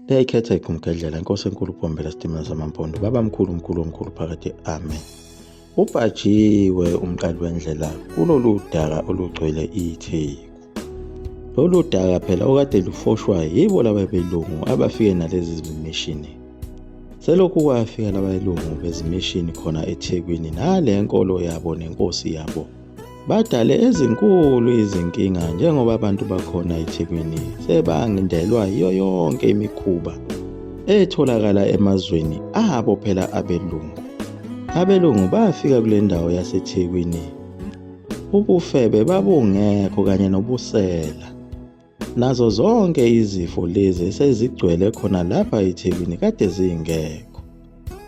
Liyayikhetha igumgedlela inkosi enkulu uBhombela Sitimela samaMpondo baba mkhulu mkhulu omkhulu phakathi amen. Ubhajiwe umqali wendlela kulolu daka olugcwele iTheku. Lolu daka phela okade lufoshwa yibo laba belungu abafike nalezi zimishini. Selokhu kwafika laba belungu bezimishini khona eThekwini nale nkolo yabo nenkosi yabo. Badale ezinkulu izinkinga njengoba abantu bakhona eThekwini sebangendelwa yiyo yonke imikhuba etholakala emazweni abo phela abelungu. Abelungu bafika kule ndawo yaseThekwini ubufebe babungekho kanye nobusela. Nazo zonke izifo lezi esezigcwele khona lapha eThekwini kade zingekho.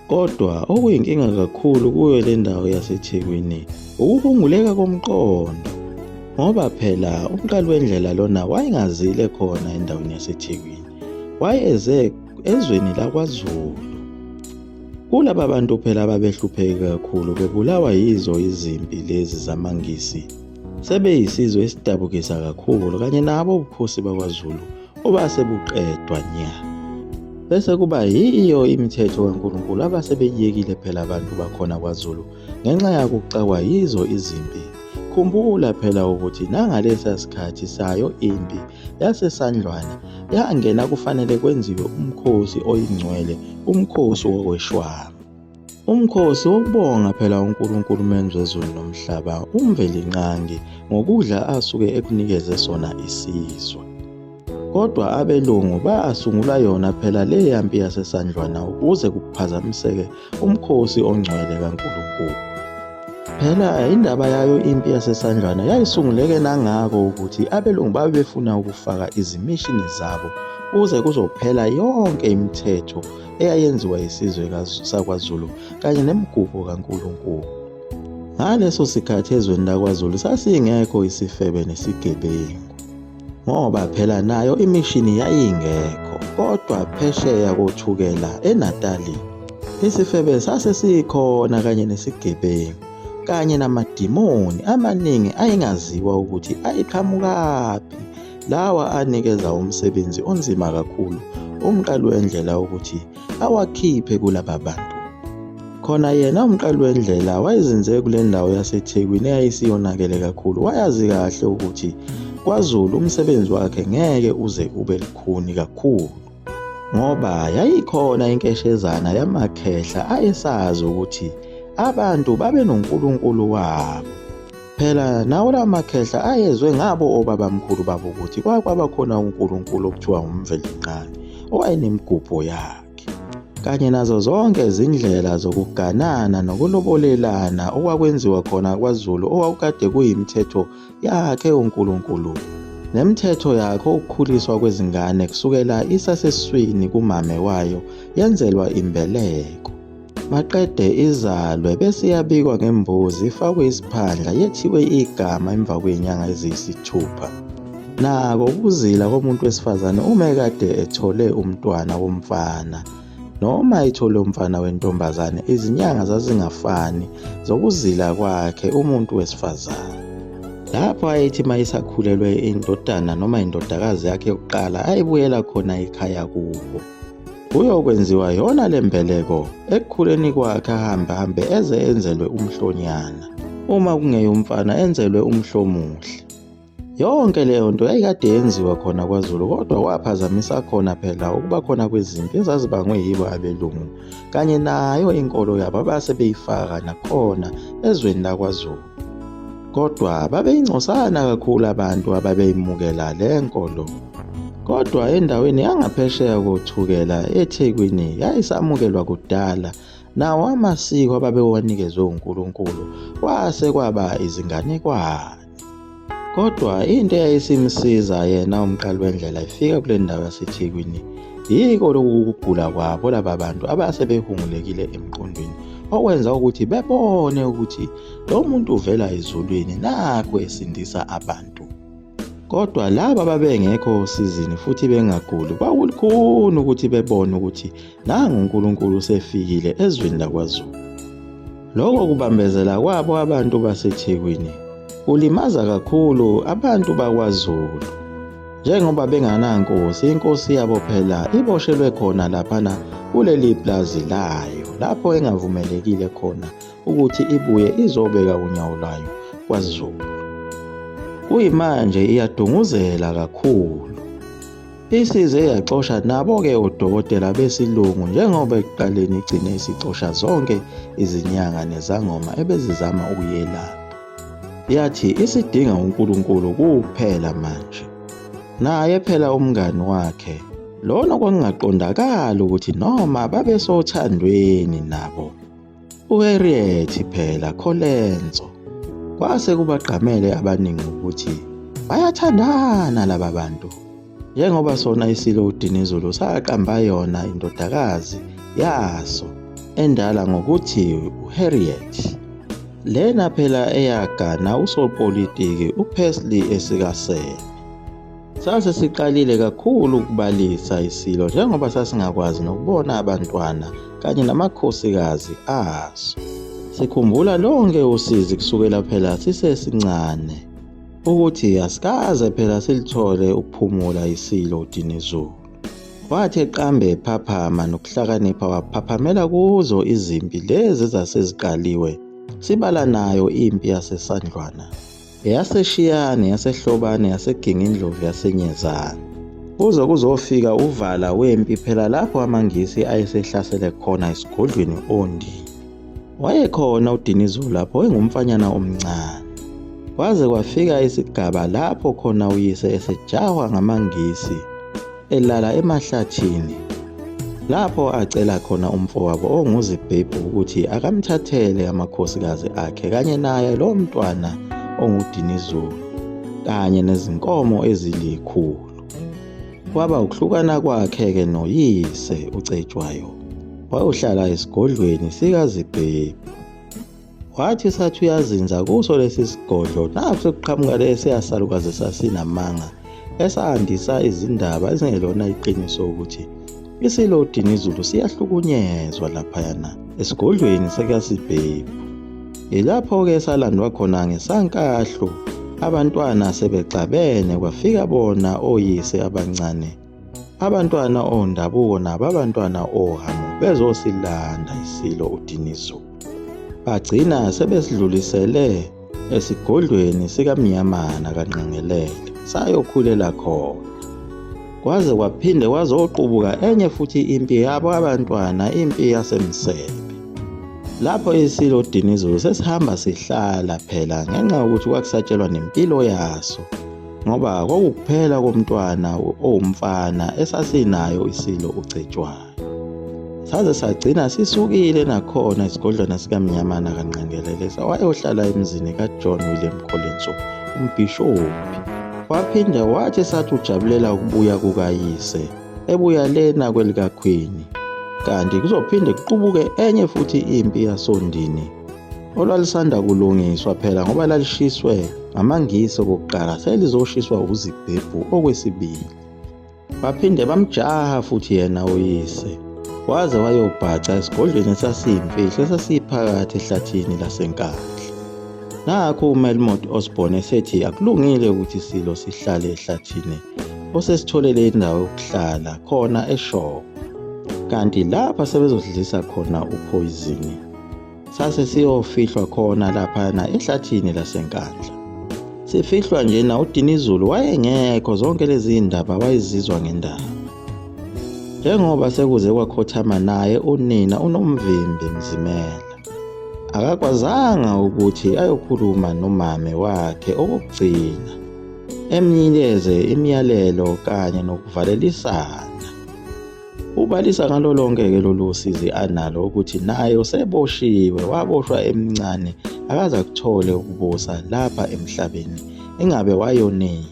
Kodwa okuyinkinga kakhulu kuyo le ndawo yaseThekwini ukuhunguleka komqondo ngoba phela umqali wendlela lona wayengazile khona endaweni yaseThekwini, wayeze ezweni lakwaZulu. Kulaba bantu phela ababehlupheke kakhulu bebulawa yizo izimpi lezi zamaNgisi sebeyisizwe esidabukisa kakhulu kanye nabo ubukhosi bakwaZulu obase buqedwa nya. Bese kuba yiyo imithetho kaNkulunkulu abase beyiyekile phela abantu bakhona kwaZulu ngenxa yakuxakwa yizo izimpi. Khumbula phela ukuthi nangalesa sikhathi sayo impi yaseSandlwana yangena kufanele kwenziwe umkhosi oyingcwele, umkhosi wokweshwama. Umkhosi wokubonga phela uNkulunkulu umenzi wezulu nomhlaba, uMvelinqangi, ngokudla asuke ekunikeze sona isizwe. Kodwa abelungu basungula yona phela le yampi yaseSandlwana ukuze kuphazamiseke umkhosi ongcwele kaNkulunkulu. Phela indaba yayo impi yaseSandlwana yayisunguleke nangako ukuthi abelungu babefuna ukufaka izimishini zabo kuze kuzophela yonke imithetho eyayenziwa isizwe sakwaZulu kanye nemigubho kaNkulunkulu. Ngaleso sikhathi ezweni lakwaZulu sasingekho isifebe nesigebengu ngoba phela nayo imishini yayingekho kodwa phesheya koThukela eNatali isifebe sase sikhona kanye nesigebengu kanye namadimoni amaningi ayengaziwa ukuthi ayeqhamukaphi lawa anikeza umsebenzi onzima kakhulu umqali wendlela ukuthi awakhiphe kulaba bantu. Khona yena umqali wendlela wayezinze kule ndawo yaseThekwini eyayisiyonakele kakhulu, wayazi kahle ukuthi kwaZulu umsebenzi wakhe ngeke uze ube lukhuni kakhulu ngoba yayikhona inkeshezana yamakhehla ayesazi ukuthi abantu babenoNkulunkulu wabo. Phela nawo la makhehla ayezwe ngabo obabamkhulu babo ukuthi kwakwaba khona uNkulunkulu okuthiwa nguMvelinqangi owayenemigubho yakhe kanye nazo zonke izindlela zokuganana nokulobolelana okwakwenziwa khona kwaZulu owawukade kuyimithetho yakhe uNkulunkulu nemithetho yakhe ukukhuliswa kwezingane kusukela isasesiswini kumame wayo yenzelwa imbeleko. Maqede izalwe bese iyabikwa ngembuzi ifakwe isiphandla yethiwe igama emva kwey'nyanga eziyisithupha. Nako ukuzila komuntu wesifazane uma ekade ethole umntwana womfana noma ethole umfana wentombazane izinyanga zazingafani zokuzila kwakhe umuntu wesifazane. Lapho ayethi uma isakhulelwe indodana noma indodakazi yakhe yokuqala ayibuyela khona ekhaya kubo. Kuyokwenziwa yona le mbeleko ekukhuleni kwakhe ahambe hambe eze enzelwe umhlonyana. Uma kungeyomfana enzelwe umhlomuhle. Yonke leyo nto yayikade yenziwa khona kwaZulu kodwa kwaphazamisa khona phela ukuba khona kwezimpi ezazibangwe yibo abelungu kanye nayo inkolo yabo abase beyifaka nakhona ezweni lakwaZulu. Kodwa babeyingcosana kakhulu abantu ababeyimukela le nkolo. Kodwa endaweni yangaphesheya koThukela eThekwini yayisamukelwa kudala nawo amasiko ababewanikezwe uNkulunkulu kwase kwaba izinganekwane. Kodwa into eyayisimsiza yena umqali wendlela efika kule ndawo yaseThekwini yiko lokhu kugula kwabo laba bantu abase behungulekile emqondweni okwenza ukuthi bebone ukuthi lo muntu uvela ezulwini nakhu esindisa abantu. Kodwa laba babengekho osizini futhi bengaguli kwakulukhuni ukuthi bebone ukuthi nangu uNkulunkulu usefikile ezweni lakwaZulu. Lokho kubambezela kwabo abantu baseThekwini kulimaza kakhulu abantu bakwaZulu. Njengoba benganankosi, inkosi yabo phela iboshelwe khona laphana kuleli pulazi layo, lapho engavumelekile khona ukuthi ibuye izobeka unyawo lwayo kwaZulu. Kuyimanje iyadunguzela kakhulu. Isize yaxosha nabo-ke odokotela besilungu njengoba ekuqaleni igcine isixosha zonke izinyanga nezangoma ebezizama ukuyelapha. Yathi isidinga uNkulunkulu kuphela manje. Naye phela umngani wakhe lona kwakungaqondakali ukuthi noma babesothandweni nabo. UHarriet phela Colenso kwase kubagqamele abaningi ukuthi bayathandana laba bantu. Njengoba sona iSilo uDinizulu saqamba yona indodakazi yaso endala ngokuthi uHarriet. Lena phela eyagana usopolitiki uPesley esikaSeme. Sase siqalile kakhulu ukubalisa iSilo njengoba sasingakwazi nokubona abantwana kanye namakhosikazi aso. Sikhumbula lonke usizi kusukela phela sisesincane ukuthi asikaze phela silithole ukuphumula iSilo uDinizulu. Wathi eqambe ephaphama nokuhlakanipha waphaphamela kuzo izimpi lezi ezaseziqaliwe sibala nayo impi yaseSandlwana. EyaseShiyane, yaseHlobane, yaseGingindlovu, yaseNyezane. Kuze kuzofika uvala wempi phela lapho amaNgisi ayesehlasele khona esigodlweni oNdini. Wayekhona uDinizulu lapho engumfanyana omncane. Kwaze kwafika isigaba lapho khona uyise esejahwa ngamaNgisi elala emahlathini lapho acela khona umfowabo onguZibhebhu ukuthi akamthathele amakhosikazi akhe kanye naye lo mntwana onguDinizulu kanye nezinkomo ezilikhulu. Kwaba ukuhlukana kwakhe-ke noyise uCetshwayo wayohlala esigodlweni sikaZibhebhu. Wathi sathi uyazinza kuso lesi sigodlo nakho sekuqhamuka lesiya salukazi sasinamanga esandisa izindaba ezingelona iqiniso ukuthi iSilo uDinizulu siyahlukunyezwa laphayana esigodlweni sikaSibhebhu. Yilapho-ke salandwa khona ngesankahlu abantwana sebexabene kwafika bona oyise abancane Abantwana oNdabuko nabo abantwana oHhamu bezosilanda iSilo uDinizulu. Bagcina sebesidlulisele esigodlweni sikaMnyamana kaNgqengelele sayokhulela khona. Kwaze kwaphinde kwazoqubuka enye futhi impi yabo abantwana impi yaseMsebe. Lapho iSilo uDinizulu sesihamba sihlala phela ngenxa yokuthi kwakusatshelwa nempilo yaso. Ngoba kwakukuphela komntwana owumfana esasinayo iSilo uCetshwayo. Saze sagcina sisukile nakhona isigodlwana sikaMnyamana kaNgqengelele wayohlala emzini kaJohn William Colenso umbhishobhi. Waphinde wathi esathi ujabulela ukubuya kukayise ebuya lena kwelikaKhwini kanti kuzophinde kuqubuke enye futhi impi yasoNdini olwalusanda kulungiswa phela ngoba lalishiswe ngamaNgisi okokuqala selizoshiswa uZibhebhu okwesibili. Baphinde bamjaha futhi yena uyise waze wayobhaca esigodlweni esasiyimfihlo esasiphakathi ehlathini laseNkandla. Nakho uMelmoth Osborne esethi akulungile ukuthi isilo sihlale ehlathini osesitholele indawo yokuhlala khona eShowe. Kanti lapha sebezosidlisa khona uphoyizini. Sase siyofihlwa khona laphana ehlathini laseNkandla. Sifihlwa njena uDinizulu wayengekho zonke lezi ndaba wayezizwa ngendaba. Njengoba sekuze kwakhothama naye unina uNomvimbi Mzimela. Akakwazanga ukuthi ayokhuluma nomame wakhe okokugcina. Emnikeze imiyalelo kanye nokuvalelisana. Ubalisa ngalo lonke-ke lolu sizi analo ukuthi naye useboshiwe, waboshwa emncane, akaze akuthole ukubusa lapha emhlabeni. Ingabe wayonini?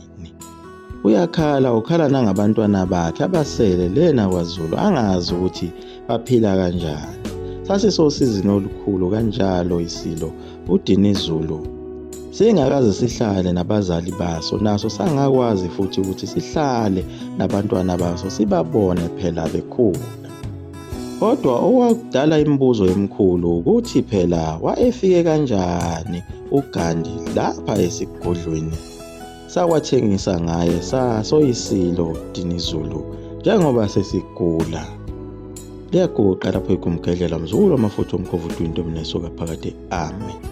Uyakhala, ukhala nangabantwana bakhe abasele lena kwaZulu, angazi ukuthi baphila kanjani. Sasisosizini olukhulu kanjalo iSilo uDinizulu singakaze sihlale nabazali baso naso sangakwazi futhi ukuthi sihlale nabantwana baso sibabone phela bekhula. Kodwa owakudala imibuzo emikhulu ukuthi phela wayefike kanjani uGandhi lapha esigodlweni. Sakwathengisa ngaye saso isilo Dinizulu njengoba sesigula. Liyaguqa lapho igumgedlela mzukulu wamafutha omkhovu udwinto mnesuka phakade. Amen.